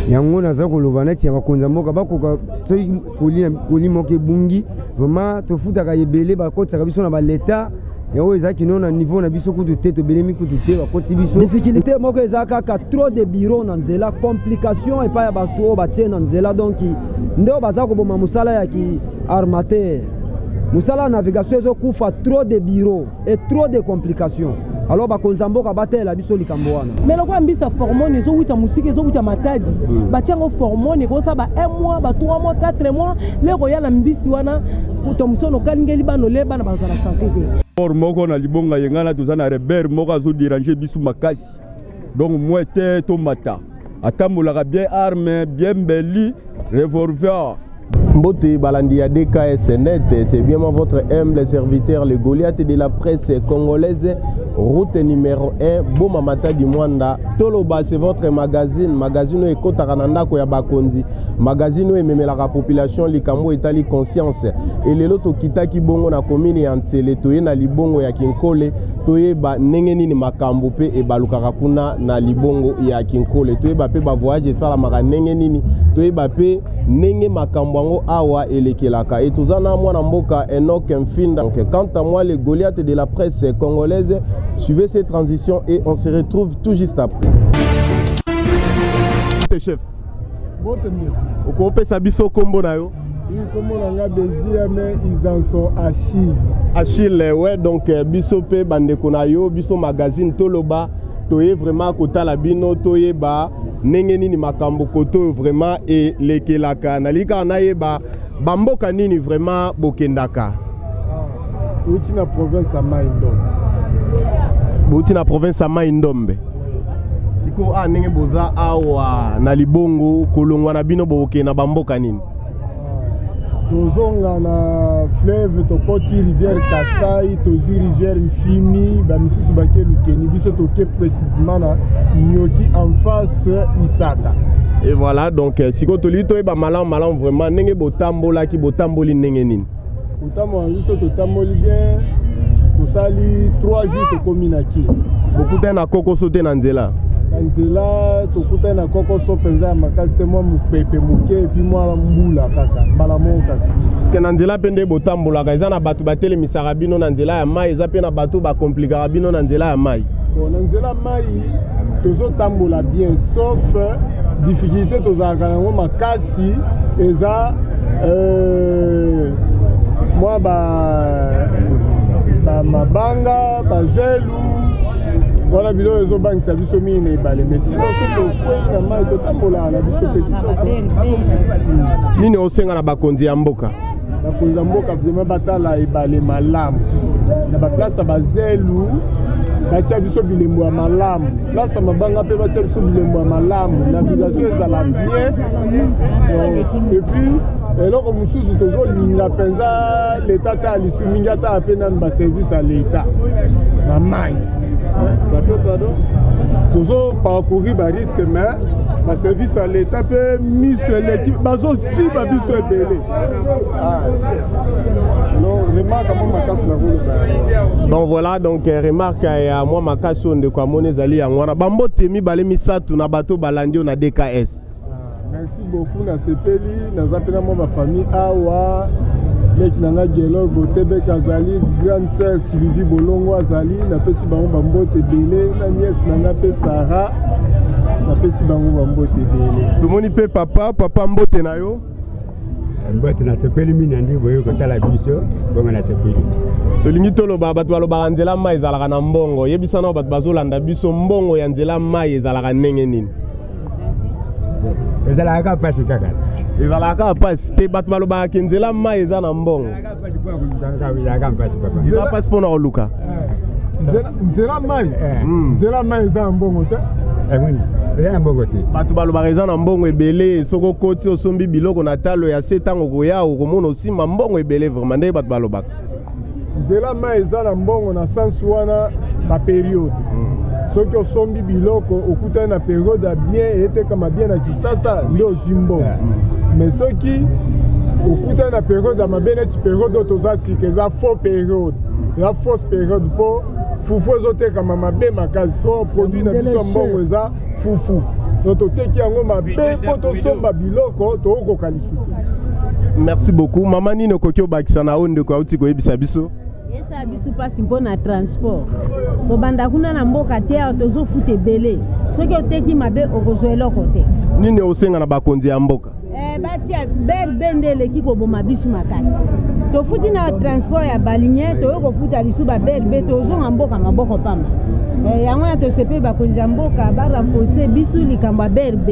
Yango naza koloba neti ya bakonzi ya mboka bakoka soki colis moko ebungi, vraiment tofutaka ebele, bakotisaka biso na baleta yango ezalaki no na niveau na biso kutu te, tobelemi kutu te, bakoti biso. Difficulté moko eza kaka trop de bureau na nzela, complication epai ya bato oyo batie na nzela. Donc nde oyo baza koboma mosala ya ki armateur, mosala ya navigation ezokufa, trop de bureau et trop de complications. Alors bakonzi ya mboka batalela biso likambo wana. Mais lokola mbisi formone ezowuta mosika, ezowuta Matadi, batia yango formone, ekosala ba 1 mois, ba 3 mois, 4 mois. Leko oya na mbisi wana, to mosusu okalingeli bana, ole bana bazala santé te. Port moko na libonga ye ngai na toza na rebelle moko azodéranger biso makasi. Donc mwa te tomata, atambolaka bien arme, bien mbeli, revolver. Mbote balandi ya DKS Net, c'est bien moi, votre humble serviteur, le Goliath de la presse congolaise, route numéro 1, Boma Matadi Mwanda. Toloba, c'est votre magazine, magazine oyo ekotaka na ndako ya bakonzi, magazine oyo ememelaka population likambo etali conscience. Elelo tokitaki bongo na commune ya Nsele, toye na libongo ya Kinkole, toyeba ndenge nini makambo mpe ebalukaka kuna na libongo ya Kinkole, toyeba mpe bavoyage esalamaka ndenge nini, toyeba mpe ndenge makambo yango awa elekelaka. E toza na mwana mboka Enoch Mfinda. Donc, quant à moi, le Goliath de la presse congolaise, suivez cette transition et on se retrouve tout juste après. Te chef. Mbote ndeko. Okopesa biso nkombo na yo? Nkombo na nga Beziame Izanso Achille. Achille, ouais. Donc biso mpe bandeko na yo, biso magazine Toloba, toye vraiment kotala bino, toyeba ndenge nini makambo koto oyo vraiment elekelaka. Nalingi kaka nayeba bamboka nini vraiment bokendaka. Touti na province ya Mai Ndombe. Bouti na province ya Mai Ndombe. Sikoyo awa, ndenge boza awa na libongo, kolongwa na bino bokokende na bamboka nini? Tozonga na fleuve, tokoti rivière Kasai, tozwi rivière Mfimi, bamisusu bake Lukeni, biso toke précisément na Nioki, en face Isaka. Et voilà. Donc sikoyo tolingi toyeba malamu malamu vraiment ndenge botambolaki, botamboli ndenge nini? Kotambola na biso, totamboli bien, tosali 3 jours, tokomi na Kini. Bokutani na kokoso te na nzela? Na nzela tokutani na kokoso mpenza ya makasi te, mwa mopepe moke et puis mwa mbula kaka mbala moko kaka. Parce que na nzela mpe nde botambolaka, eza na bato batelemisaka bino na nzela ya mai, eza mpe na bato bakomplikaka bino na nzela ya mai? Bon, na nzela mai tozotambola bien, sauf difficulté tozalaka yango makasi eza mwa ba mabanga, bazelu wana, biloko ezobangisa biso mingi na ebale. Mais sinon, soki tokwei na mai, totambolaka na biso mpe kitoko. Nini osenga na bakonzi ya mboka? Bakonzi ya mboka vraiment batala ebale malamu, na baplace ya bazelu batia biso bilembo ya malamu, place ya mabanga mpe batia biso bilembo ya malamu, navigation ezala bien. Et puis eloko mosusu tozolinga mpenza, leta ata lisu mingi, ata mpe nanu baservice ya leta na mai. Tozoparcourir barisque, mais baservice ya leta mpe miso eleki, bazosiba biso ebele. Non, remarque mwa makasi na koloba. Donc voilà. Donc remarque ya mwa makasi oyo ndeko amoni ezali yango wana. Bambote mibale misato na bato balandi oyo na DKS. Merci beaucoup, nasepeli. Naza mpe na mwa bafamille awa, leki na nga Gelor Botebek azali, grande sœur Sylvie Bolongo azali, napesi bango bambote ebele, na nièce na nga mpe Sara, napesi bango bambote ebele. Tomoni mpe papa. Papa, mbote na yo. Mbote, nasepeli mingi na ndenge boye kotala biso bongo, nasepeli. Tolingi toloba, bato balobaka nzela mai ezalaka na mbongo. Yebisa nao bato bazolanda biso, mbongo ya nzela mai ezalaka ndenge nini? Ezalaka kaka mpasi kaka. Ezalaka kaka mpasi te? Bato balobaka ke nzela mai eza na mbongo. Ezalaka mpasi, papa. Eza mpasi mpona koluka. Nzela mai, nzela mai eza na mbongo te. Eza na mbongo te. Bato balobaka eza na mbongo ebele, soki okoti osombi biloko na talo ya se, ntango koya okomona osimba mbongo ebele. Vraiment, ndenge bato balobaka. Nzela mai eza na mbongo na sens wana, bapériode soki osombi biloko, okutani na période ya bien, etekama bien na Kisasa, nde ozwi mbongo. Mais soki okutani na période ya mabe, neti période oyo toza sika, eza faux période, eza fausse période, mpo fufu ezotekama mabe makasi, po produit na biso ya mbongo eza fufu. Donc toteki yango mabe mpo tosomba biloko, tokokoka lisu te. Merci beaucoup. Mama, nini okoki obakisa na oyo ndeko auti koyebisa biso? Esala biso mpasi mpo na transport, kobanda kuna na mboka te. Awa tozofuta ebele, soki oteki mabe okozwa eloko te. Nini osenga na bakonzi ya mboka? Batia BRB nde eleki koboma biso makasi. Tofuti na transport ya baleinière, toyei kofuta lisu ba BRB, tozonga mboka maboko pamba. Yango wana tosepeli bakonzi ya mboka barenforce biso likambo ya BRB.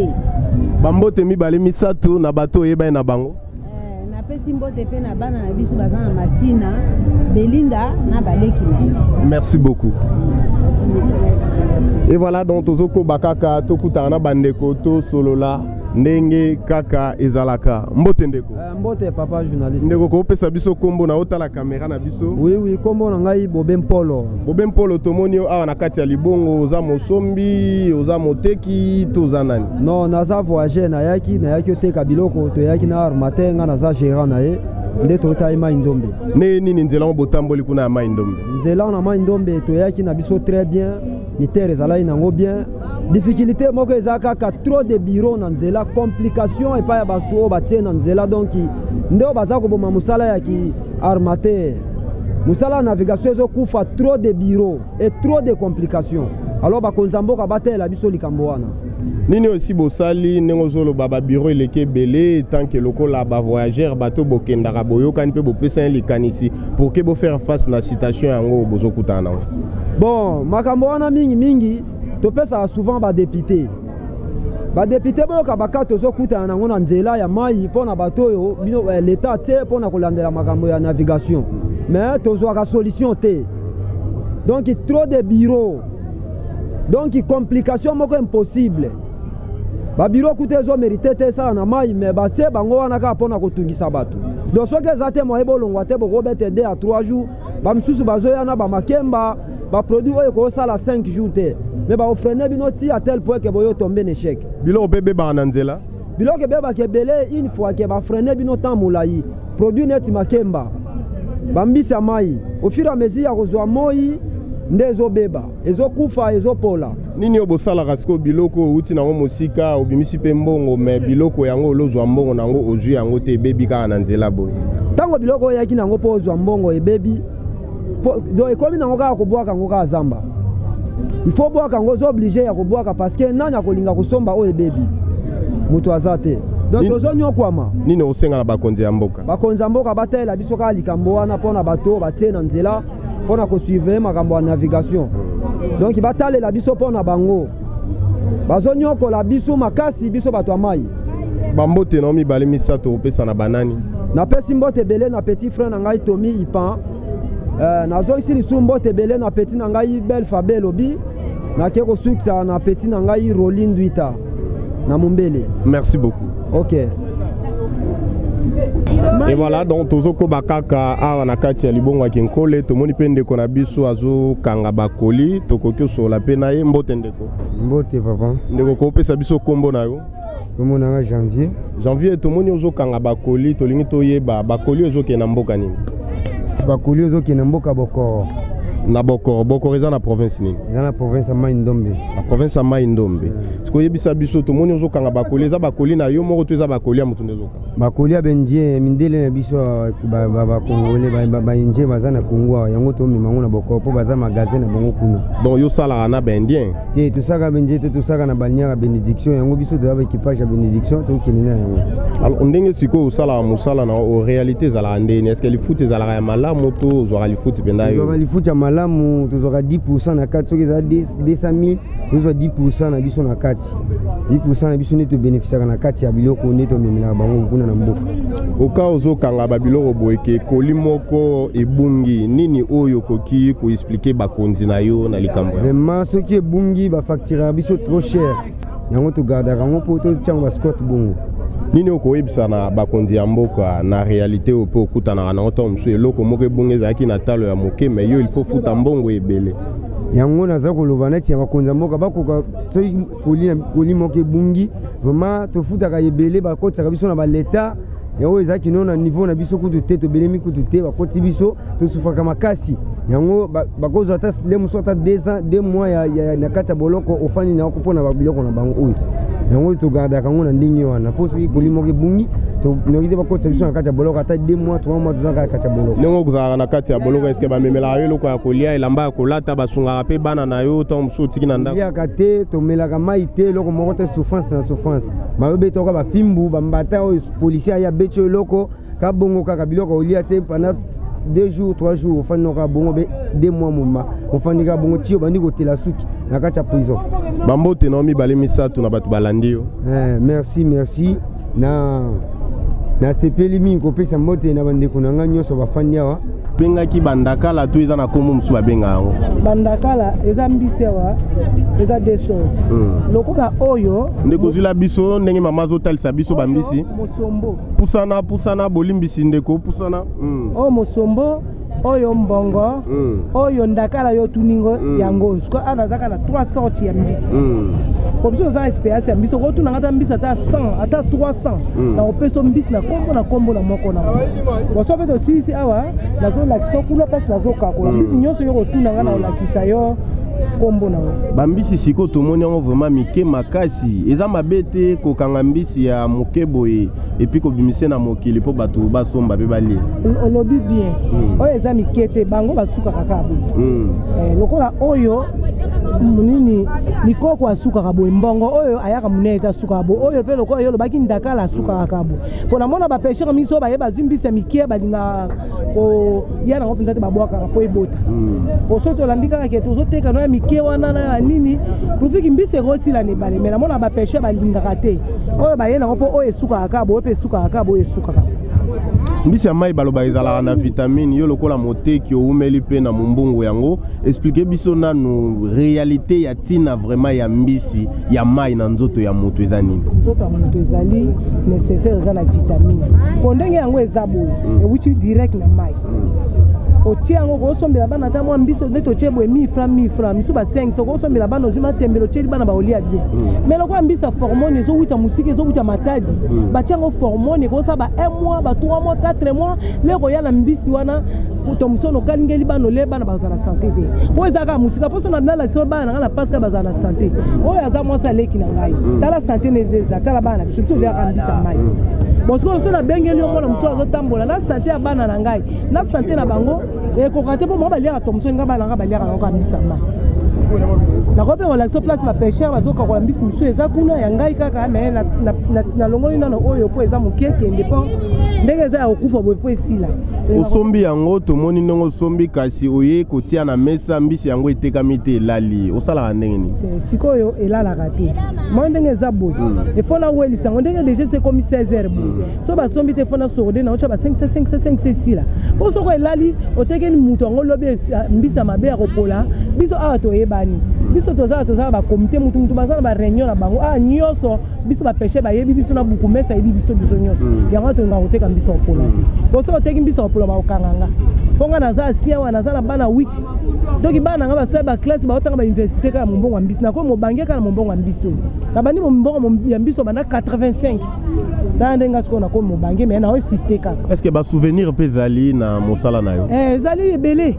Bambote mibale misato na bato oyebani na bango. Napesi mbote mpe na bana na biso baza na Masina, Belinda na baleki na ye. Merci beaucoup. Et voilà, donc tozokoba kaka, tokutana na bandeko, tosolola ndenge kaka ezalaka. Mbote ndeko. Mbote papa journaliste. Ndeko, kopesa biso nkombo na otala kamera na biso. Oui, nkombo na ngai Bobe Mpolo. Bobe Mpolo, tomoni yo awa na kati ya libongo. Oza mosombi, oza moteki to oza nani? Non, naza voyageur. Nayaki oteka biloko. Toyaki na armateur, nga naza gérant na ye, nde totai Mai Ndombe. Ndenge nini nzela ngo botamboli kuna ya Mai Ndombe? Nzela na Mai Ndombe, toyaki na biso très bien, mitere ezalaki nango bien. Difficulté moko eza kaka trop de bureau na nzela, complication epai ya bato oyo batie na nzela. Donc nde oyo baza koboma mosala ya ki armateur, mosala ya navigation ezokufa. Trop de bureau et trop de complications. Alors bakonzi ya mboka batalela biso likambo wana. Nini oyo esi bosali? Ndenge ozoloba, babureau eleki ebele, tant que lokola bavoyageur, bato bokendaka, boyokani mpe bopesani likanisi pour que bofaire face na situation yango bozokutana nango? Bon, makambo wana mingimingi topesaka souvent badéputé. Badéputé boyoka baka tozokutana nango na nzela ya mai mpo na bato oyo bino leta te mpo na kolandela makambo ya navigation, mais tozwaka solution te. Donc trop de bureau, donc complication moko impossible. Babureau kuta ezomérite te esala na mai, mais batie bango wana kaka mpona kotungisa bato. Donc soki eza te moye bolongwa te, bokobete 2 à 3 jours. Bamisusu bazoya na bamakemba, baproduit oyo ekosala 5 jours te, mais baofreiner bino ti à tel point que boyo tombe na échec. Biloko mpe ebebaka na nzela? Biloko ebebaka ebele. Une fois que bafreiner bino temps molai, produit neti makemba, bambisi ya mai, au fur et à mesure ya kozwa moi nde ezobeba, ezokufa, ezopola. Nini oyo bosalaka sikoyo? Biloko outi nango mosika, obimisi mpe mbongo, mais biloko yango olozwa mbongo nango, ozwi yango te, ebebi kaka na nzela boye. Ntango biloko oyaki nango mpo ozwa mbongo ebebi, donc ekomi nango kaka kobwaka yango kaka zamba. Il faut bwaka yango, oza obligé ya kobwaka, parce que nani akolinga kosomba oyo ebebi? Moto aza te. Donc tozonyokwama. Nini osenga na bakonzi ya mboka? Bakonzi ya mboka batalela biso kaka likambo wana mpona bato oyo batie na nzela mpona kosurveiller makambo ya navigation. Donc batalela biso mpona bango bazonyokola biso makasi, biso bato ya mai. Bambote na mibale misato opesa na banani? Napesi mbote ebele na petit frère na ngai Tomi Ipan. Nazongisi lisusu mbote ebele na petit na ngai Bel Fabe elobi. Nake kosukisa na petit na ngai Roli Ndwita na Mombele. Merci beaucoup. Ok. Et voilà, donc tozokoba kaka awa na kati ya libongo ya Kinkole. Tomoni mpe ndeko na biso azokanga bakoli, tokoki osola mpe na ye. Mbote ndeko. Mbote papa. Ndeko, kopesa biso nkombo na yo? Kombo na nga Janvier. Janvier, tomoni ozokanga bakoli, tolingi toyeba bakoli ozokende na mboka nini? Bakoli ozokende mboka Bokoro. Na Bokoro. Bokoro eza na province nini? Eza na province ya Mai Ndombe. Na province ya Mai Ndombe. Sikoyo oyebisa biso, tomoni ozokanga bakoli, eza bakoli na yo moko to eza bakoli ya motu nde ozokanga? Bakoli ya baindien, mindele na biso bacongolais, baindien baza na Congo awa. Yango tomema yango na Bokoro mpo baza magasin na bango kuna. Donc yo osalaka na baindien? Te, tosalaka baindien te, tosalaka na balinière ya Bénédiction. Yango biso toza baéquipage ya Bénédiction, tokende na yango. Alors ndenge sikoyo osalaka mosala na o réalité ezalaka ndeni? Est ce que lifuti ezalaka ya malamu to ozwaka lifuti mpenza yo? Tozwaka lifuti ya malamu, tozwaka 10 na kati. Soki eza 200 000, tozwa 10 na biso na kati. 10 na biso nde tobénéficiaka na kati ya biloko nde tomemelaka bango kuna na mboka. Oka ozokanga babiloko boye, que colis moko ebungi, nini oyo okoki koexpliquer bakonzi na yo na likambo yango? Vraiment, soki ebungi, bafacturaka biso trop cher. Yango togardaka yango mpo totiango bascotte bongo. Nini okoyebisa na bakonzi ya mboka na réalité oyo mpe okutanaka nango? Ntango mosusu eloko moko ebungi, ezalaki na talo ya moke, mais yo il faut futa mbongo ebele. Yango naza koloba neti ya bakonzi ya mboka bakoka, soki colis moko ebungi, vraiment tofutaka ebele. Bakotisaka biso na baleta yango ezalaki no na niveau na biso kutu te, tobelemi kutu te, bakoti biso, tosufaka makasi. Yango bakozwa ata le mosusu ata 2 ans 2 mois ya na kati ya boloko, ofandi na yango mpona biloko na bango oyo. Yango togardaka yango na ndenge wana, mpo soki colis moko ebungi, noki te bakotisa biso na kati ya boloko ata 2 mois, 3 mois, toza kaka kati ya boloko. Ndenge okozalaka na kati ya boloko, eske bamemelaka yo eloko ya kolia, elamba ya kolata, basungaka mpe bana na yo ntango mosusu otiki na ndako? Liaka te, tomelaka mai te, eloko moko te, souffrance na souffrance. Babetaka bafimbu, bambata oyo policier aye abeti oyo eloko ka bongo kaka, biloko olia te pendant 2 jours, 3 jours, ofandi kaka bongo be 2 mois moma, ofandi kaka bongo ti obandi kotela suki na kati ya prison. Bambote na yo mibale, misato na bato balandi yo. Merci, merci. Na nasepeli mingi kopesa mbote na bandeko na ngai nyonso bafandi awa. Bengaki bandakala to eza na nkombo mosusu babenga yango? Bandakala eza mbisi awa, eza deux sortes. Lokola oyo. Ndeko, ozwila biso ndenge mama azotalisa biso bambisi. Mosombo. Pusana, pusana, bolimbisi ndeko, pusana. Oyo mosombo, oyo mbongo, oyo ndakala yo tuningo. Yango sikoyo awa nazaka na trois sortes ya mbisi. Po biso toza na expérience ya mbisi, okotunanga ata mbisi ata 100, ata 300, na kopesa mbisi na nkombo na nkombo na moko na boso. Mpe tosilisi awa, nazolakisa kuna place nazokakola mbisi nyonso. Yo kotunanga na kolakisa yo nkombo nango. Bambisi sikoyo tomoni yango vraiment mike makasi. Eza mabe te kokanga mbisi ya moke boye et puis kobimise na mokili mpo bato basomba mpe balie? Olobi bien. Oyo eza mike te, bango basukaka kaka boye. Lokola oyo nini, likoko asukaka boye, mbongo oyo ayaka monene te asukaka boye, oyo mpe lokola oyo olobaki ndakala asukaka kaka boye. Mpo namona bapêcheurs mingi so baye bazwi mbisi ya mike, balingaka koya nango mpenza te, babwakaka mpo ebota. Po soki tolandi kaka ke tozoteka no ya mike wana na ya nini, profiki mbisi ekosila na ebale. Mais namona bapêcheurs balingaka te oyo baye nango, mpo oyo esukaka kaka boye, mpe esukaka kaka boye, esukaka. Mbisi ya mai baloba ezalaka na vitamine. Yo lokola moteki oumeli mpe na mombongo yango, explique biso nanu réalité ya ntina vraiment ya mbisi ya mai na nzoto ya moto eza nini? Nzoto ya moto ezali nécessaire, eza na vitamine. Po ndenge yango eza boye, ewuti direct na mai. Otie yango, kosombela bana ata mwa mbiso nde totie boye 1000 francs, 1000 francs, misu ba 5. Soki osombela bana, ozwi matembele, otieli bana, baolia bien. Mais lokola mbisi ya formone ezowuta mosika, ezowuta Matadi, batia yango formone, ekosala ba 1 mois, ba 3 mois, 4 mois, le koya na mbisi wana tomosono okalingeli bana, ole bana bazala na santé te, po eza kaka mosika. Mpo so nalakisa bana na ngai na Paska, bazala na santé. Oyo aza mwasi aleki na ngai, tala santé nde eza, tala bana na biso. Biso oliaka mbisi ya mai. Bon, sikoyo so nabengeli yo mwana mosusu azotambola na santé ya bana na ngai, na santé na bango ekoka te, mpo bango baliaka tomoso. Ngai bana na ngai baliaka yango kaka mbisi ya mai. Nakoki mpe kolakisa place bapêcheurs bazokakola mbisi mosusu, eza kuna ya ngai kaka. Mais nalongoli nano oyo mpo eza moke, kende mpo ndenge eza ya kokufa boye mpo esila. Osombi yango, tomoni ndenge osombi, kasi oye kotia na mesa, mbisi yango etekami te, elali. Osalaka ndenge nini? Sikoyo elalaka te. Moi ndenge eza boye, efo nawelisa yango. Ndenge déjà se ekomi 16 heures boye, so basombi te, fo nasorde na otya ba 5 5 5 esila. Mpo soko elali, otekeli moto yango lobi, mbisi ya mabe ya kopola. Biso awa toyebani, biso toza na bacomité, mutu mutu baza na baréunion na bango awa nyonso. Biso bapêcheurs bayebi biso, na bourgmestre ayebi biso, biso nyonso. Yango tolingaka koteka mbisi ya kopola te, po soki oteki mbisi ya kopola, bakokanga nga. Mpo nga naza ancien awa, naza na bana 8, donc bana na nga basali baclasse, baotanga bauniversité kaka na mombongo ya mbisi. Nakomi mobange kaka na mombongo ya mbisi oyo. Nabandi mombongo ya mbisi oyo banda 85. Tala ndenge nga sikoyo nakomi mobange, mais naoinsiste kaka. Est ce que basouvenir mpe ezali na mosala na yo? Ezali ebele,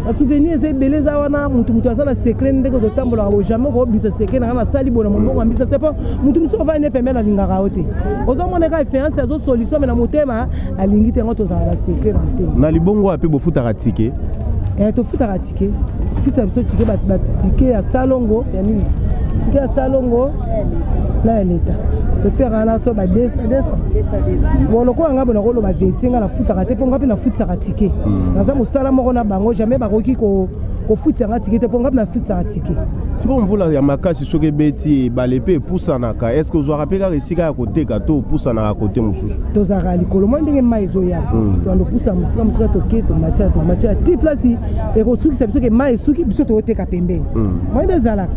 basouvenir eza ebele. Eza wana mutu mutu aza na secret. Ndenge totambolaka bo, jamais okobimisa secret na nga nasali boye na mombongo ya mbisa te, mpo mutu mosusu ovandi ne pembeni alingaka yo te. Ozomona kaka influence, azosolution, mais na motema alingi te. Yango tozala basecret na motema. Na libongo wapi bofutaka ticket? Tofutaka ticket, tofutaka biso ticket, baticket ya salongo ya nini, ticket ya salongo na ya leta, topekaka na so ba 200. Bon, lokola ngai bona koloba vérité, ngai nafutaka te, mpo ngai mpe nafutisaka ticket. Naza mosala moko na bango, jamais bakoki kofutisa nga ticket te, mpo ngai mpe nafutisaka ticket. Sikoyo mvula ya makasi soki ebeti, ebale mpe epusanaka, est ce que ozwaka mpe kaka esika ya koteka to opusanaka kote mosusu? Tozalaka likolo mwa ndenge mai ezoya, tobanda opusana mosika mosika, toke tomatia, tomatia ti place ekosukisa biso ke mai esuki, biso toyoteka pembeni. Mwa nde ezalaka,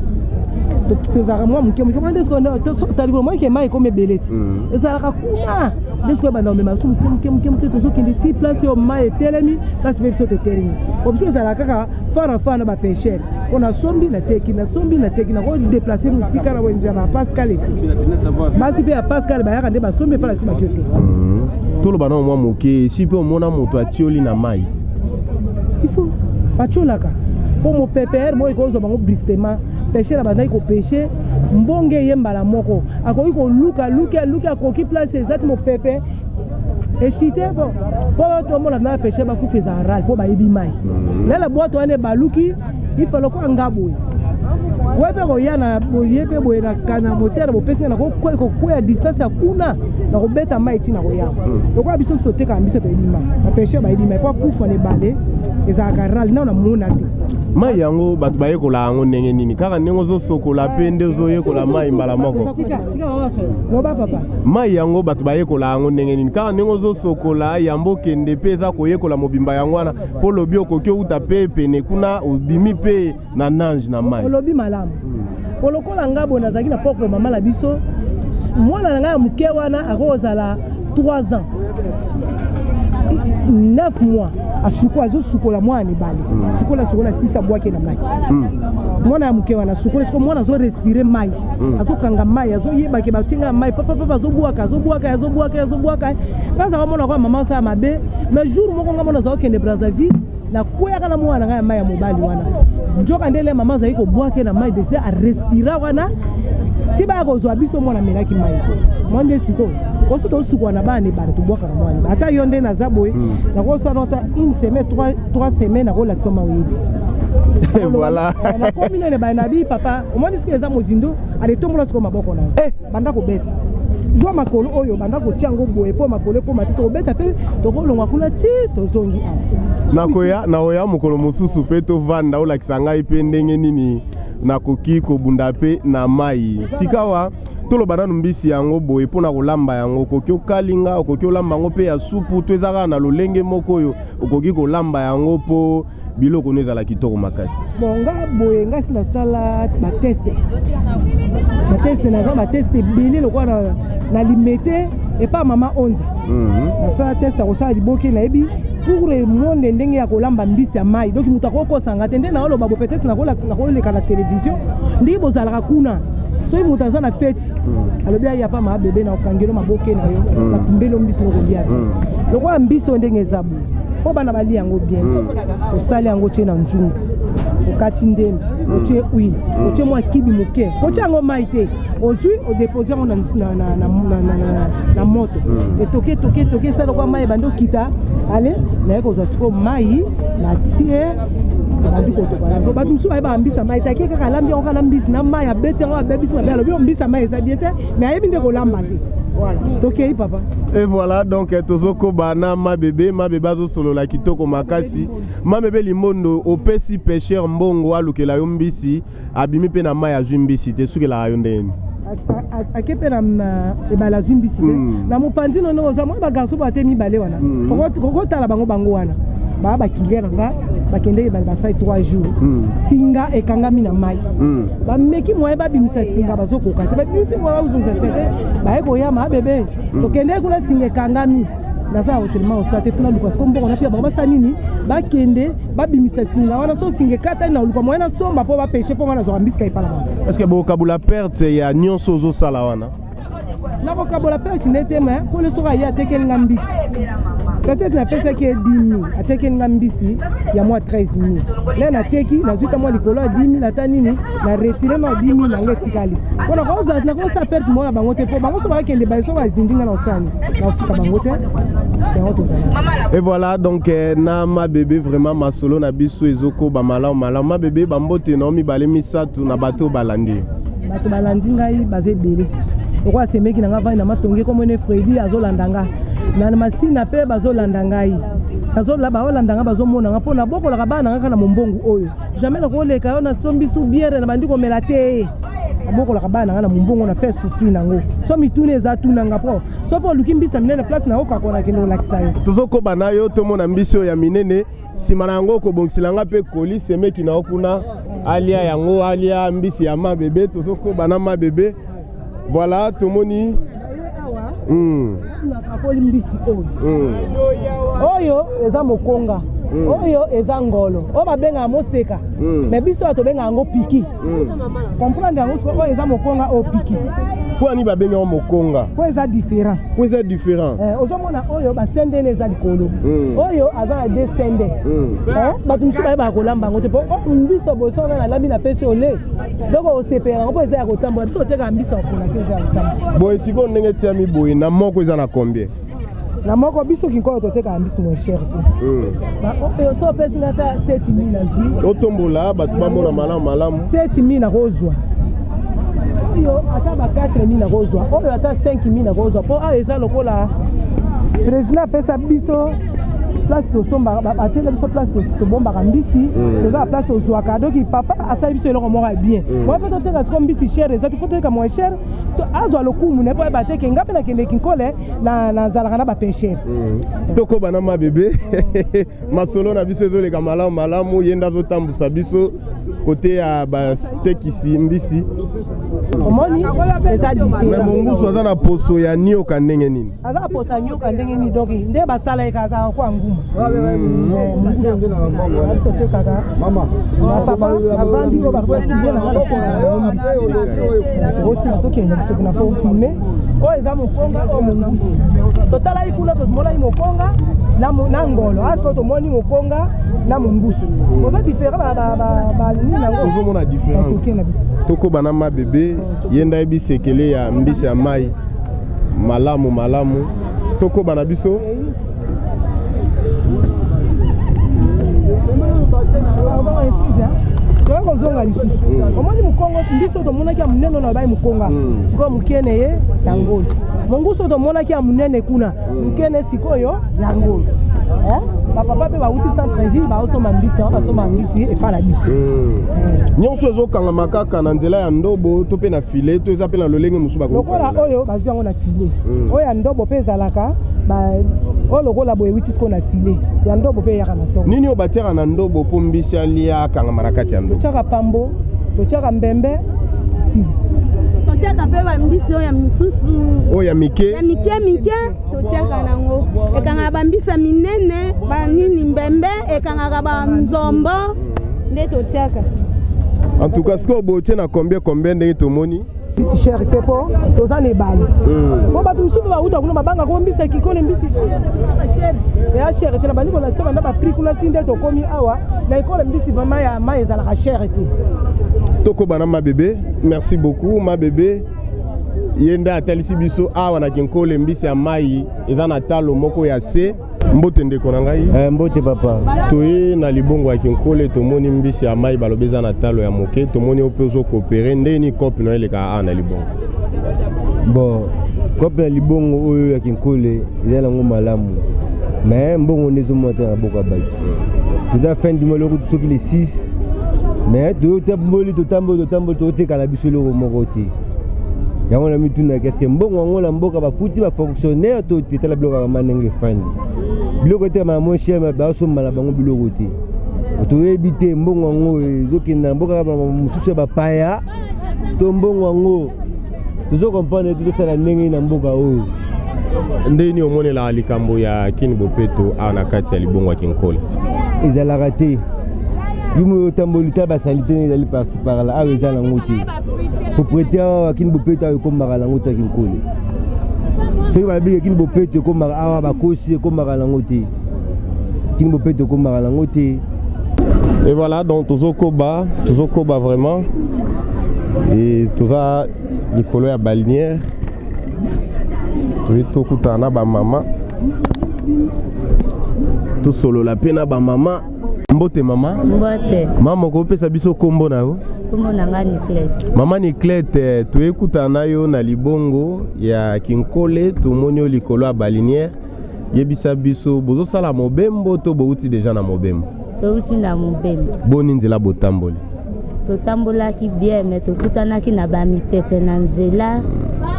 tozalaka mwa moke moke. Mwa nde sikoyo likolo mwa ke mai ekomi ebele ti ezalaka kuna, nde sikoyo banda komema biso moke moke moke moke, tozokende ti place oyo mai etelemi, place mpe biso totelemi. Po biso ezalaka kaka fara fara na bapêcheurs, mpo nasombi nateki, nasombi nateki, nakodéplacer mosika na wenze ya bapascal ete basi mpe ya Pascal bayaka nde basombi epai na biso, bakio te. Toloba nano mwa moke, esi mpe omona moto atioli na mai? Sifo batiolaka, mpo mopepe ere moko ekozwa bango brusquement. Pêcheur abandaki kopêcher. Mbonge eye mbala moko, akoki koluka luki aluki, akoki place eza te, mopepe echite. Bon, mpo tomona na pêche bakufa ezala rare, mpo bayebi mai nala bwato wana ebaluki. Ifa lokola nga boye, oye mpe koya na boye mpe boye na motere, bopesi nga na kokweya distance ya kuna na kobeta mai ntina koya. Lokola biso nyonso totekaka biso, toyebi mai, bapêcheur bayebi mai. Mpo akufa na ebale ezalaka rare, nano namona te. Mai yango, bato bayekola yango ndenge nini? Kaka ndenge ozosokola mpe nde ozoyekola mai mbala moko? Loba, papa. Mai yango, bato bayekola yango ndenge nini? Kaka ndenge ozosokola yambo okende mpe eza koyekola mobimba yango wana, mpo lobi okoki outa mpe pene kuna, obimi mpe na nage na mai? Olobi malamu. Po lokola nga boye nazalaki na pauvre mama na biso, mwana na ngai ya moke wana akozala 3 ans 9 mois, asuko azosukola mwana na ebale, sukola sukola sisi, abwaki na mai. Mwana ya moke wana asukola, siko mwana azorespire mai, azokanga mai, azoyebake batinga mai, papapapa, azobwaka, azobwaka, azobwaka, azobwaka. Nga azalaka mona kwa mama asala mabe. Mais jour moko nga mona azala kokende Brazzaville, nakweyaka na mwana na ngai ya mai ya mobali wana. Nzoka ndele mama azali kobwake na mai, déjà arespira wana ti baya kozwa biso, mwana amelaki mai te. Mwa nde sikoyo oso tosukwa na bana ebale, tobwakaka mwana. Ata yo nde naza boye, nakosala ata une semaine, 3 semaines, nakolakisa ma oyebi. Voilà. Nakomi nene baye na bi papa, omoni sikoyo eza mozindo, aletombola sikoyo maboko na yo, banda kobeta, zwa makolo oyo, banda kotia yango boye mpo makolo ekóma te. Tokobeta mpe tokolongwa kuna ti tozongi awa. Nakoya, nakoya mokolo mosusu mpe tovanda, olakisa ngai mpe ndenge nini nakoki kobunda mpe na mai. Sikawa toloba nanu, mbisi yango boye, mpona kolamba yango, okoki okalinga, okoki olamba yango mpe ya supu, to eza kaka na lolenge moko oyo okoki kolamba yango mpo biloko no ezala kitoko makasi? Bon, nga boye, nga si nasala batest, batest, naza batest ebele lokola na Limete epa mama Onza. Nasala test ya kosala liboke, nayebi pour monde ndenge ya kolamba mbisi ya mai. Donc moto akokosanga te nde naoloba bo, peut-être nakoleka na télévision ndenge bozalaka kuna. Soki moto aza na feti, alobi aya pa maa bebe na okangelo maboke na yo, nakumbeli mbisi, nokolia lokola mbisi oyo ndenge eza boye, mpo bana balia yango bien. Osali yango, otie na nzungu, okati ndembe, otie huile, otie mwa kibi moke, kotia yango mai te. Ozwi, odepose yango na moto, etoke, etoke, etoke, esala kwa mai ebandi okita. Ale naye kozwa sikoyo mai, natie, ebandi kotoka. Bato mosusu bayebaka mbisi ya mai te, ake kaka alambi yango kaka na mbisi na mai, abeti yango, abebisi mabe, alobi mbisi ya mai eza bien te, mais ayebi nde kolamba te. Voilà, tokei, papa. Et voilà, donc tozokoba na Mabebe. Mabebe azosolola kitoko makasi. Mabebe Limbondo, opesi pêcheur mbongo alukela yo mbisi, abimi mpe na mai, azwi mbisi te, sukelaka yo ndenge nini? Ake mpe na ebale, azwi mbisi te. Na mopanzi nono oza mwa bagarçon bate mibale wana, kokotala bango, bango wana baa bakilia na nga, bakende ebale, basali 3 jours, singa ekangami na mai. Bameki moye babimisa singa, bazokoka te. Babimisi moye bazongisa singa te. Baye koyama bebe, tokende kuna, singa ekangami. Naza ya hotelema osala te, funa luka siko mbongo napia bango, basala nini, bakende babimisa singa wana. So singa ekatani, na oluka moye nasomba mpo bapêche, mpo nga nazwaka mbisika epala bango. Est ce que bokabola perte ya nyonso ozosala wana? Nakokabola perte nde te, mais mpona soki aye atekeli nga mbisi, peut-être napesaki ye 10 000, atekeli nga mbisi ya mwa 13 000, nde nateki, nazwi ta mwa likolo ya 10 000, ata nini, na retire na 10 000 nango etikali, mpo nakosala perte moko na bango te, mpo bango so bakakende baye, so bazindi nga na osani, nakofuta bango te. Yango tozala. Et voilà, donc na Mabebe, vraiment masolo na biso ezokoba malamu malamu. Mabebe, bambote na mibale misato na bato balandi. Bato balandi ngai baza ebele. Lokola semeki na ngai vai na Matonge, komona Fredi azolanda nga na Masina, mpe bazolanda ngai, baolanda ngai, bazomona nga, mpo nabokolaka bana na ngai kaka na mombongo oyo. Jamais nakoleka yo nasombi su bière na bandi komela te. Nabokolaka bana na ngai na mombongo na fait souffrir nango. So mituna eza, tunanga, mpo so mpo oluki mbisa minene, place na okakona, nakende kolakisa yo. Tozokoba na yo, tomona mbisi oyo ya minene. Nsima na yango okobongisela nga mpe koli semeki na yo kuna, alia yango, alia mbisi ya Mabebe. Tozokoba na Mabebe. Voilà, tomoni. Nakakoli mbisi oyo. Oyo eza mokonga. Oyo eza ngolo oyo babengaka moseka, mais biso oyo tobengaka yango piki. Comprendre yango sikoyo, oyo eza mokonga, oyo piki. Mpo ani babengi yango mokonga? Mpo eza différent. Mpo eza différent. Ozomona oyo basendene eza likolo, oyo aza na de sende. Bato mosusu bayebaka kolamba yango te, mpo mbiso boso wana nalambi, napesi ole, donc osepela yango mpo eza ya kotambola. Biso otekaka mbisa kopola te, eza ya kotambola. Boye sikoyo, ndenge etiami boye, na moko eza na combien? Na moko, biso Kinkolo totekaka mbisi moins cher te. Oyo so opesi nga ata 7000, azwi. Otombola, bato bamona malamu malamu. 7000 nakozwa oyo, ata ba 4000 nakozwa oyo, ata 5000 nakozwa, mpo awa eza lokola président apesa biso place tosombaka, batiela biso place tobombaka mbisi. Toza na place tozwaka, donc papa asali biso eloko moko ya bien. Mwa mpe toteka siko mbisi cher eza te, faut toteka moins cher, azwa lokumu na ye, mpo ayeba te ke nga mpe nakende Kinkole, nazalaka na bapêcheurs. Tokoba na mabebe, masolo na biso ezoleka malamu malamu. Ye nde azotambusa biso kote ya batekisi mbisi. Omoni, eza me mongusu aza na poso ya nioka ndenge nini? Aza na poso ya nioka ndenge nini? Donc nde basala ye kazalaka kwa nguma. Biso tekaka papa avandi oyo baye na osima, tokende biso kuna, faut filmer. Oyo eza mokonga, oyo mongusu. Totalaki kuna, tomonaki mokonga na ngolo. Asiko tomoni mokonga na mongusu, oza différent banini nango. Tozomona différence. Tokoba na mabebe, ye nde ayebi sekele ya mbisi ya mai malamu malamu. Tokoba na biso. Toye kozonga lisusu, omoni mokongo mbiso tomonaki ya monene oyo bayi mokonga, sikoyo mokene ye yango oyo. Mongusu oyo tomonaki ya monene kuna, mokene sikoyo yango oyo. Bapapa mpe bauti centre ville, baosomba mbisi yango, basomba mbisi epa na biso. Nyonso ezokangama kaka na nzela ya ndobo to mpe na filet, to eza mpe na lolenge mosusu? Lokola oyo bazwi yango na filet, oyo ya ndobo mpe ezalaka. Oyo lokola boye ewuti sikoyo na filet, ya ndobo mpe eyaka na ntongo. Nini oyo batiaka na ndobo mpo mbisi alia, akangama na kati ya ndobo? Totiaka pambo, totiaka mbembe, sili. Totiaka mpe bambisi oyo ya misusu. Oyo ya mike. Ya mike mike, totiaka nango, ekangaka bambisi ya minene, banini, mbembe ekangaka banzombo, nde totiaka. En tout cas, sikoyo botie na combien combien, ndenge tomoni? Mbisi cher te, mpo toza na ebale, mpo bato mosusu mpe bauta kuna, babangaka ko mbisi ya Kinkole, mbisi cher. Eya cher te, na bandi kolakisa banda baprix kuna ti nde tokomi awa na ekole. Mbisi vraiment ya mai ezalaka cher te. Tokoba na mabebe. Merci beaucoup mabebe, ye nde atalisi biso awa na Kinkole mbisi ya mai eza na talo moko ya se. Mbote ndeko na ngai. Mbote papa. Toye na libongo ya Kinkole, tomoni mbisi ya mai balobi eza na talo ya moke. Tomoni oyo mpe ozocoopérer. Ndenge nini coop na yo elekaka awa na libongo? Bon, coop ya libongo oyo ya Kinkole eza nango malamu, mais mbongo nde ezomona te na maboko ya bato. Toza fin du mois, eloko soki le 6, mais toyotamboli, totamboli, totamboli, toyotekala biso eloko moko te. Yango na mitunaka, est-ce mbongo yango na mboka bafuti bafonctionnaire to te? Tala biloko ya mama ndenge efandi, biloko etekama na moins cher, baosomba na bango biloko te. Toyebi te mbongo yango ezokende na mboka mosusu ya bapaya to mbongo yango tozo comprendre te. Tosala ndenge na mboka oyo? Ndeni omonelaka likambo ya Kin Bopeto awa na kati ya libongo ya Kinkole? Ezalaka te. Yo moyo otamboli, ta basaleté ndenge ezali par-ci par-là awa, eza nango te. Propriété awa Kin Bopeto awa ekombaka nango te. Kinkole, soki balobiki Kin Bopeto ekombaka awa, bakosi, ekombaka nango te. Kin Bopeto ekombaka nango te. Et voilà, donc tozokoba, tozokoba vraiment, et toza likolo ya balinière. Toyi tokutana na bamama, tosolola mpe na bamama. Mbote mama. Mbote. Mama, okopesa biso nkombo na yo? Kombo na nga Niclete. Mama Niclete, toyekutana na yo na libongo ya Kinkole, tomoni yo likolo ya balinière. Yebisa biso, bozosala mobembo to bouti deja na mobembo? Touti na mobembo. Boni nzela botamboli? Totambolaki bien, mais tokutanaki na bamipepe na nzela,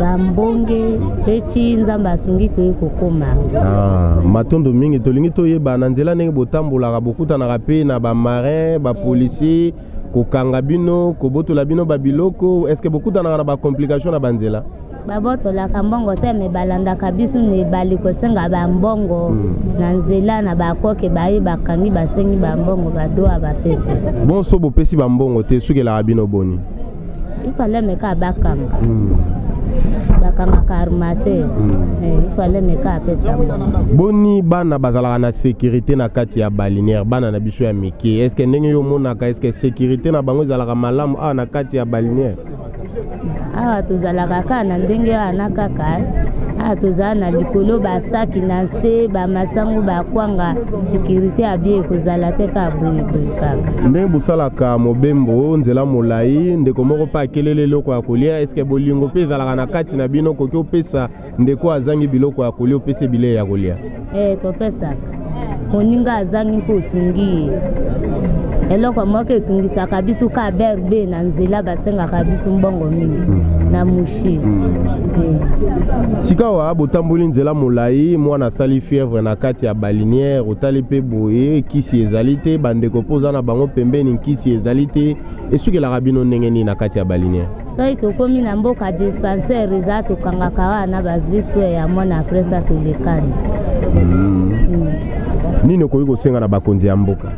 bambonge mpe ti Nzambe asungi, toyi kokóma. Ah, matondo mingi. Tolingi toyeba, na nzela ndenge botambolaka, bokutanaka mpe na bamarin, bapolicier, kokanga bino, kobotola bino babiloko? Est ce que bokutanaka na bacomplication na banzela? Babotolaka mbongo te, me balandaka biso na ebale kosenga bambongo na nzela na bakoke baye bakangi, basengi bambongo, badroit bapesi. Bon, so bopesi bambongo te, esukelaka bino boni? Ifale meka bakanga, bakangaka armateur. Ifale meka apesa mbongo. Boni bana bazalaka na sécurité na kati ya balinière, bana na biso ya mike? Est ce que ndenge yo omonaka, est ce que sécurité na bango ezalaka malamu awa na kati ya balinière? Awa tozalaka kaka na ndenge wana kaka. Awa tozala na likolo basaki, na nse bamasango, bakwanga. Sécurité ya bien ekozala te, kaka boyeboye kaka. Ndenge bosalaka mobembo nzela molai, ndeko moko mpe akeleli eloko ya kolia, est ce que bolingo mpe ezalaka na kati na bino? Koki opesa ndeko azangi biloko ya kolia, opesa bilei ya kolia? Topesaka. Moninga azangi mpo osungi ye. Eloko moko etungisaka biso ka BRB na nzela, basengaka biso mbongo mingi na Mushi. Sikawa botamboli nzela molai, mwana asali fièvre na kati ya balinière, otali mpe boye kisi ezali te, bandeko mpo oza na bango pembeni, nkisi ezali te, esukelaka bino ndenge nini na kati ya balinière? Soki tokómi na mboka, dispensaire eza, tokangaka wana, bazwi soin ya mwana, après ça tolekani. Nini okoki kosenga na bakonzi ya mboka?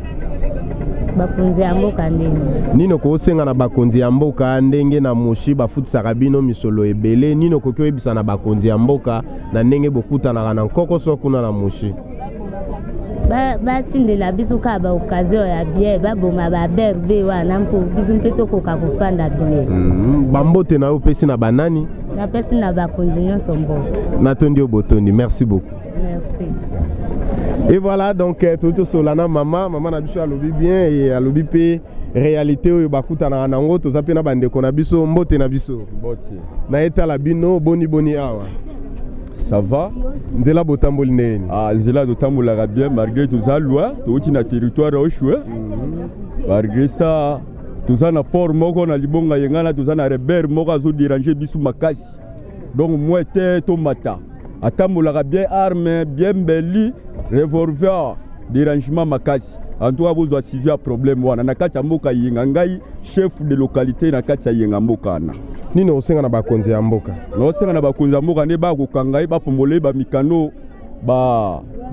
Bakonzi ya mboka ndenge? Nini okosenga na bakonzi ya mboka ndenge na Moshi bafutisaka bino misolo ebele? Nini okoki oyebisa na bakonzi ya mboka na ndenge bokutanaka na nkokoso kuna na Moshi? Batindela biso kaka baoccasion ya bien, baboma baBRB wana mpo biso mpe tokoka kofanda bien. Bambote na yo opesi na banani? Napesi na bakonzi nyonso mboka. Natondi yo botondi, merci beaucoup. Merci. Et voilà, donc tozosola na mama, mama na biso alobi bien et alobi mpe réalité oyo bakutanaka nango. Toza mpe na bandeko na biso, mbote na biso. Mbote. Na etala bino boni boni awa? Ça va. Nzela botamboli ndenge nini? Ah, nzela totambolaka bien, malgré toza loin, touti na territoire ya Oshwe. Malgré ça, toza na port moko na Libonga Yengana, toza na rebelle moko azodéranger biso makasi. Donc moi te tomata, atambolaka bien, arme bien mbeli, revolver, dérangement makasi. En tout cas, bozwa suivi ya problème wana na kati ya mboka Yenga. Ngai chef de localité na kati ya Yenga, mboka wana. Nini osenga na bakonzi ya mboka? Naosenga na bakonzi ya mboka nde bakokanga ye, bapombola ye bamikano,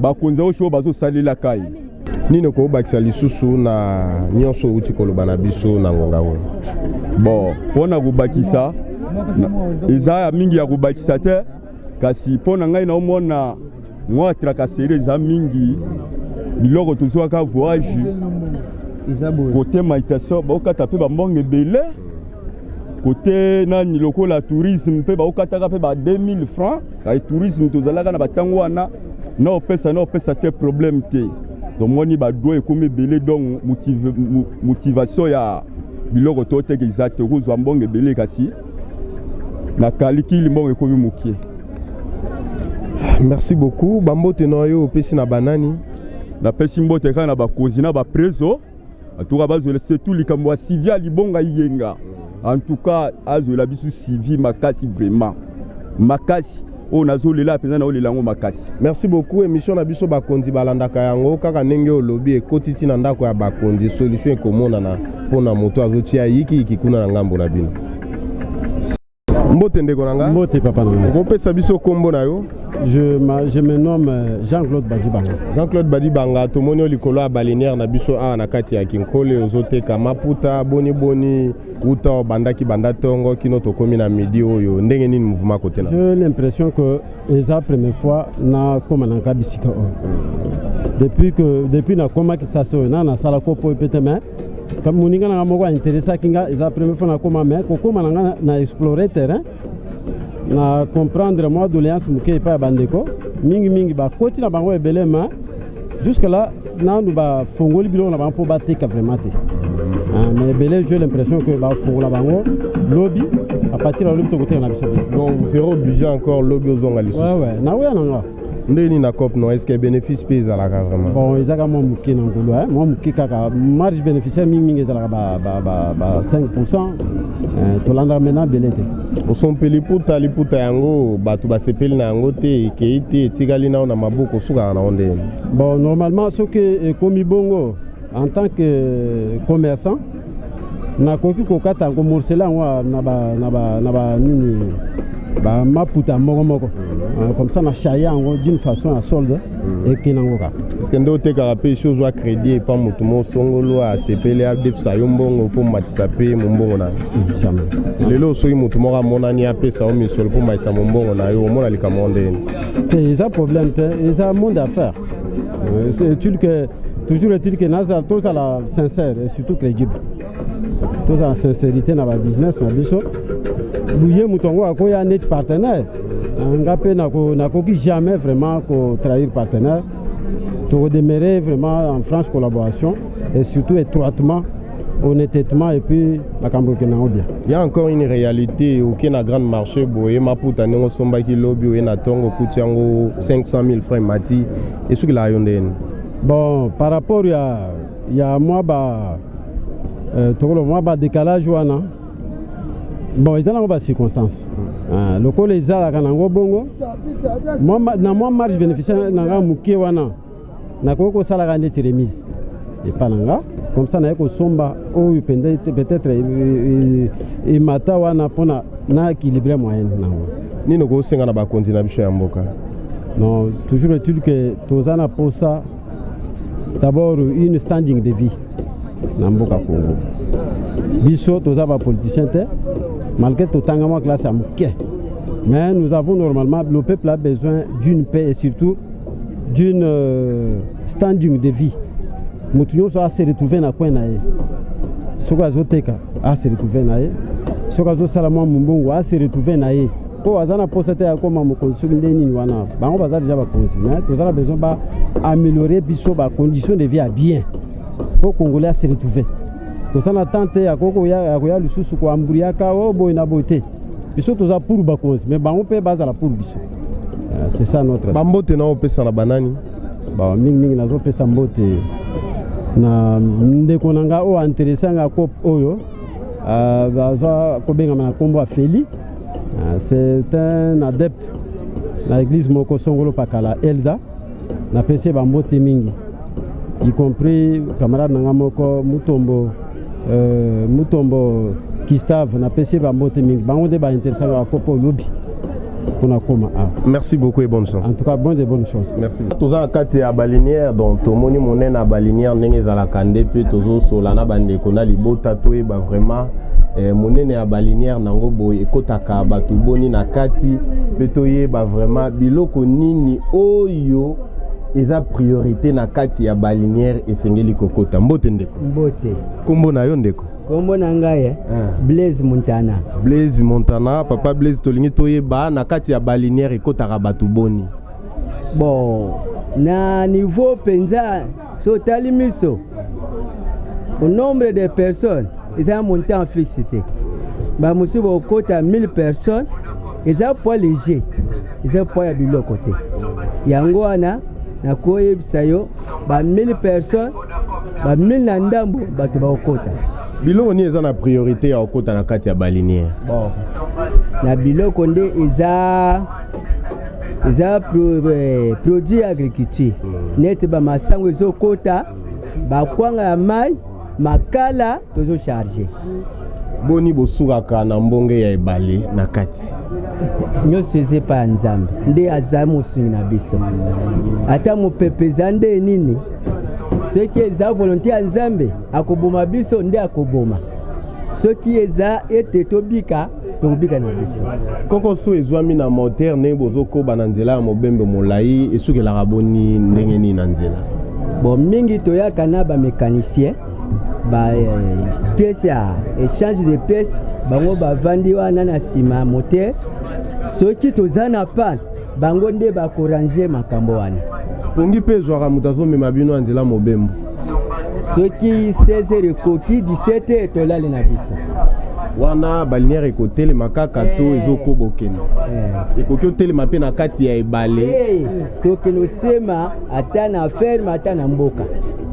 bakonzi oyo oyo bazosalelaka ye. Nini okobakisa lisusu na nyonso outi koloba na biso na ngonga oyo? Bon, mpo na kobakisa, eza ya mingi ya kobakisa te, kasi mpo na ngai naomona mwa tracasserie eza mingi. Biloko tozwaka voyage kote manutention, baokata mpe bambongo ebele kote nani, lokola tourisme mpe baokataka mpe ba 2000 francs. Kasi tourisme tozalaka na batango wana na opesa na opesa te, problème te. Tomoni badroit ekomi ebele, donc motivation ya biloko toteka eza te. Okozwa mbongo ebele, kasi na kalikili mbongo ekomi mokie. Merci beaucoup. Bambote na yo opesi na banani? Napesi mbote kaka na bakonzi na bapreso. En tout cas, bazwela surtout likambo ya suivi ya Libonga Yenga. En tout cas, azwela biso suivi makasi, vraiment makasi. Oyo nazolela mpenza, naolela yango makasi. Merci beaucoup. Émission na biso, bakonzi balandaka yango kaka ndenge olobi, ekotisi na ndako ya bakonzi, solution ekomonana mpona moto azotia yikiyiki kuna na ngambo na bino. Mbote ndeko na nga. Mbote papa na nga. Okopesa biso nkombo na yo? Je me nomme Jean-Claude Badibanga. Jean-Claude Badibanga, tomoni yo likolo ya balinière na biso awa na kati ya Kinkole, ozoteka maputa. Boni boni uta obandaki banda ntongo kino tokomi na midi oyo, ndenge nini mouvement kote na? J'ai l'impression que eza première fois nakóma na nga bisika oyo. Depuis nakomaki sasa oyo, na nasala kopo oyo pe te, mais moninga na nga moko ainteresaki nga. Eza première fois nakóma, mais kokóma na nga na explorer terrain, na comprendre mwa doléance moke epai ya bandeko mingimingi bakoti na bango ebele, ma jusque là nanu bafongoli biloko na bango mpo bateka vraiment te. Mais ebele, j'ai l'impression que bafongola bango lobi, à partir ya lobi tokoteka na biso bien. Donc vous serez obligé encore lobi ozonga lisusu? Ouais, naoya na nga. Ndenge nini na cope no, est ce que bénéfice mpe ezalaka vraiment? Bon, ezaka mwa moke na ngolu, mwa moke kaka. Marge bénéficiaire mingimingi ezalaka ba 5%. Tolandaka maintenant ebele te. Osompe liputa, liputa yango bato basepeli na yango te, ekei te, etikali nao na maboko, osukaka nango ndenge? Bon, normalement soki ekomi bongo, en tant que commerçant nakoki kokata yango, morceler yango na ba nini. Bamaputa moko moko comme ça na chaye yango d'une façon ya solde ekende yango kaka. Parce que nde otekaka mpe, esi ozwa crédit epa motu mo songolo, asepeli adefisa yo mbongo mpo matisa mpe mombongo na yo? Jamais. Lelo soki motu moko amonani apesa yo misolo mpo matisa mombongo na yo, omona likambo ndeni? Te, eza problème te, eza monde affaire. C'est utile que toujours est-il que naza tozala sincère et surtout crédible, tozala sincérité na babusiness na biso. Ye moto yango akoya neti partenaire, nga mpe nakoki jamais vraiment kotrahir partenaire. Tokodemeurer vraiment en franche collaboration et surtout étroitement, honnêtement, et puis makambo ekende yango bien. Il y a encore une réalité: oke na grande marché boye, maputa ndenge osombaki lobi, oye na ntongo okuti yango 500 000 francs mati. Esukelaka yo ndeni? Bon, par rapport ya mwa ba tokoloba mwa badécalage wana, bon, eza nango bacirconstance. Ah, lokola ezalaka nango bongo, na mwa marge bénéficiaire na nga moke wana, nakoki kosalaka neti remise epa na nga, comme ça naye kosomba oyo peut-être emata wana mpona na équilibre moyenne nango. Nini okosenga na bakonzi na biso ya mboka? Non, toujours est-il que toza na posa d'abord une standing de vie na mboka Congo. Biso toza bapoliticien te, malgré totanga mwa classe ya moke, mais nous avons normalement, le peuple a besoin d'une paix et surtout d'une standing de vie. Motu nyonso ase retrouve na coin na ye. Soki azoteka, ase retrouve na ye. Soki azosala mwa mombongo, ase retrouve na ye, mpo aza na posa te ya koma mokonzi. Soki nde nini wana, bango baza déjà bakonzi, mais toza na besoin baaméliorer biso bacondition de vie ya bien mpo Congolais ase retrouve. Toza na temps te ya koya lisusu koamburiaka o boye na boye te. Biso toza pour bakonzi, mais bango mpe bazala pour biso. C'est ça notre Bambote na opesa na banani? Bon, mingimingi nazopesa mbote na ndeko na nga oyo intéressé nga ko oyo aza kobengama na nkombo ya Feli. C'est un adepte na église moko songolo pakala Elda. Napesi ye bambote mingi, y compris camarade na nga moko Mutombo, Mutombo Gustave. Napesi ye bambote mingi. Bango nde bainteresaka bakopo olobi mpona koma awa. Merci beaucoup et bonne chance. En tout cas, bonne et bonne chance. Merci. Toza na kati ya balinière, donc tomoni monene ya balinière ndenge ezalaka nde, mpe tozosola na bandeko na libota, toyeba vraiment monene ya balinière nango boye ekɔtaka bato boni na kati, mpe toyeba vraiment biloko nini oyo eza priorité na kati ya balinière esengeli kokota. Mbote ndeko. Mbote. Nkombo na yo, ndeko? Kombo na ngai Blaise Montana. Blaise Montana. Papa Blaise, tolingi toyeba na kati ya balinière ekɔtaka bato boni? Bon, na niveau mpenza so otali miso au nombre de personnes, eza montant fixe te. Bamosusu bakokota 1000 personnes. Eza poids léger, eza poids ya biloko te. Yango wana nakoyebisa yo ba 1000 personnes, ba 1000 na ndambo bato bakokota. Biloko nini eza na priorité ya kokota na kati ya balinière? Bon, na biloko nde eza produit ya agriculture, neti bamasango ezokota, bakwanga ya mai, makala tozocharge. Boni bosukaka na mbonge ya ebale na kati? Nyonso eza epai ya Nzambe, nde aza mosungi na biso. Ata mopepe eza nde nini, soki eza volonté ya Nzambe akoboma biso, nde akoboma. Soki eza ete tobika, tokobika na biso. Kokoso ezwami na moteur ndenge bozokoba na nzela ya mobembe molai, esukelaka boni, ndenge nini na nzela? Bon, mingi toyaka na bamécanicien, ba pièce ya échange de pièce. Bango bavandi wana na nsima ya moteur. Soki toza na panne, bango nde bakorange makambo wana. Pongi mpe ezwaka moto azomema bino ya nzela mobembo? Soki 16 heures ekoki, 17 heures, tolali na biso. Wana balinière ekotelema kaka to ezokoba okende? Ekoki otelema mpe na kati ya ebale? Tokende osema ata na ferme, ata na mboka.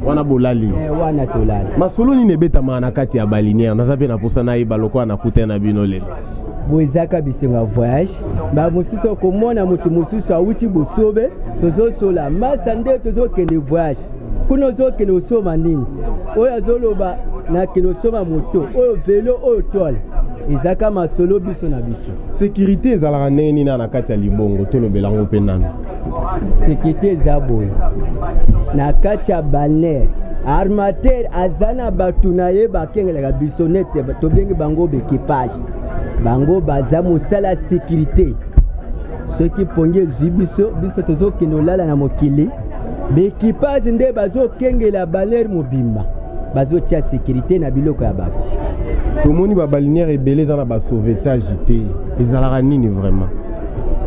Wana bolali? Wana tolali. Masolo nini ebetamaka na kati ya balinière? Naza mpe na mposa nayeba lokola nakutana na bino lelo. Bo ezaka bisengo ya voyage. Bamosusu okomona moto mosusu awuti bosobe, tozosola masa nde tozokende voyage kuna. Ozokende osoma nini? Oyo azoloba nakende osoma moto, oyo vélo, oyo tole. Ezaka masolo biso na biso. Sécurité ezalaka ndenge nini na kati ya libongo? Tolobela yango mpe nanu. Sécurité eza boye na kati ya balneaire, armateur aza na bato na ye bakengelaka biso nete tobengi bango baekipage. Bango baza mosala ya sécurité. Soki pongi ezwi biso, biso tozokende olala na mokili, baekipage nde bazokengela balneaire mobimba, bazotia sécurité na biloko ya bato. Tomoni babalinière ebele eza na basauvetage te, ezalaka nini vraiment?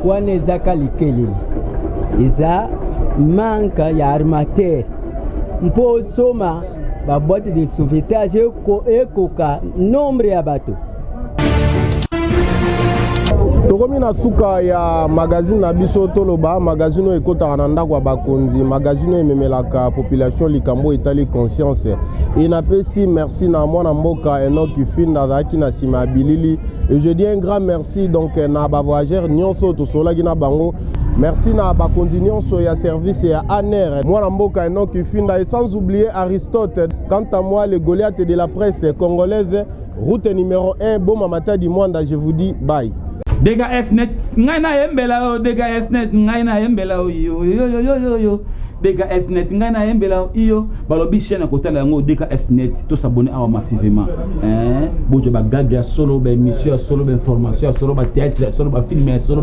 Wana ezaka likeleli, eza manque ya armateur mpo osoma baboite de sauvetage ekoka nombre ya bato. Tokomi na suka ya magazine na biso Toloba, magazine oyo ekotaka na ndako ya bakonzi, magazine oyo ememelaka population likambo etali conscience. E napesi merci na mwana mboka Enoki Finda, azalaki na nsima ya bilili. Et je dis un grand merci donc na bavoyageur nyonso tosololaki na bango. Merci na bakonzi nyonso ya service ya ANR, mwana mboka Enoki Finda, et sans oublier Aristote. Quant à moi, le Goliath de la presse congolaise, route numéro 1, Boma Matadi Mwanda, je vous dis bye. DKS net ngai nayembela yo, DKS net ngai nayembela yo, yo yo yo yo yo yo, DKS net ngai nayembela yo iyo. Balobi chaîne ya kotala yango DKS net, tosabone awa massivement, hein, bozwa bagage ya solo, baémission ya solo, bainformation ya solo, bathéâtre ya solo, bafilme ya solo,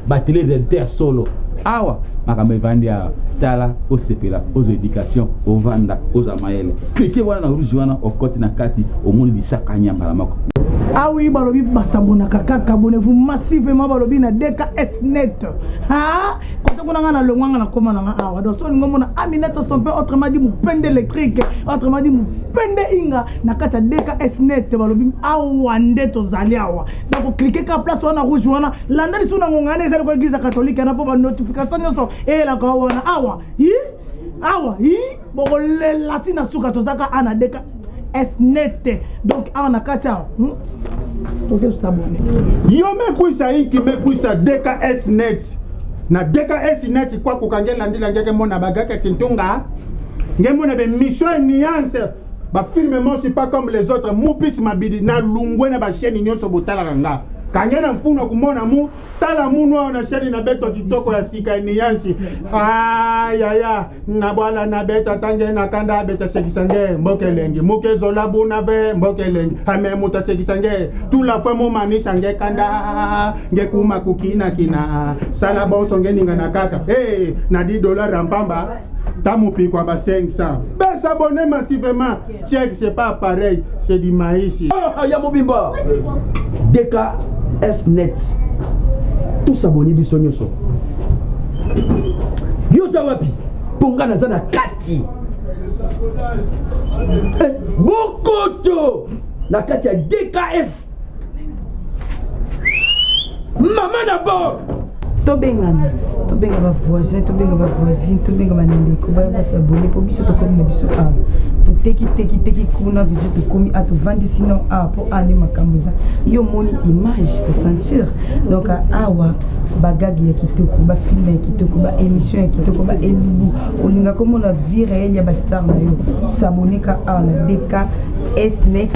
batélé réalité ya solo. Awa makambo evandi awa, tala, osepela, ozwa éducation, ovanda, ozwa mayele. Klike wana na rouge wana, okoti na kati, omoni lisaka nyambala moko. Ah oui, balobi basabonaka kaka, abonnez-vous massivement, balobi na DKS net. Ha, kote kuna nga na longwanga na koma na nga awa. Donc so olingo mona Aminata son père, autrement dit mupende électrique, autrement dit mupende inga na kati ya DKS net, balobi awa nde tozali awa. Donc cliquer ka place wana rouge wana, landa lisusu na ngonga wana ezali ko église catholique na po ba notification nyonso eyelaka wana awa. Hi, awa hi, bokolela ti na suka. Tozaka a na DKS net. Donc awa na kati awa, toke s'abonner. Yo mekwisa inki mekwisa DKS net na DKS net kwa kukange landila ngeke mona bagake tintunga nge mona be mission nuance bafilme mosi pas comme les autres mupisi mabidi na lungwe na bachaîne nyonso botalaka nga kange na mpuna kumona mu tala munu awa na chaîne na beto kitoko ya sika ya nuance. Ayaya na bwala na beta tange na kanda abeta sekisa nge mboka elengi muke ezola buna ve mboka elengi ame mutu asekisa nge tula fwe mumanisa nge kanda nge kuma kukinakina sala bonso nge ninga na kaka hey, na 10 dollar ya mpamba tamupikwa ba 500 besabonner massivement. Check, c'est pas pareil, c'est du maïs. Ya mobimba DKS net, tosaboni biso nyonso. Yo oza wapi? Mpo nga naza na kati, eh, bokoto na kati ya DKS mama na bord. Tobengana, tobenga bavoisin, tobenga bavoisine, tobenga bandeko baya basabone, mpo biso tokomi na biso awa, toteki teki teki kuna video, tokomi a tovandisi no awa mpo awa nde makambo eza. Yo omoni image osentir. Donc awa bagage ya kitoko, bafilme ya kitoko, baémission ya kitoko, baelubu olinga komona vie réelle ya bastar na yo, saboneka awa na DKS net.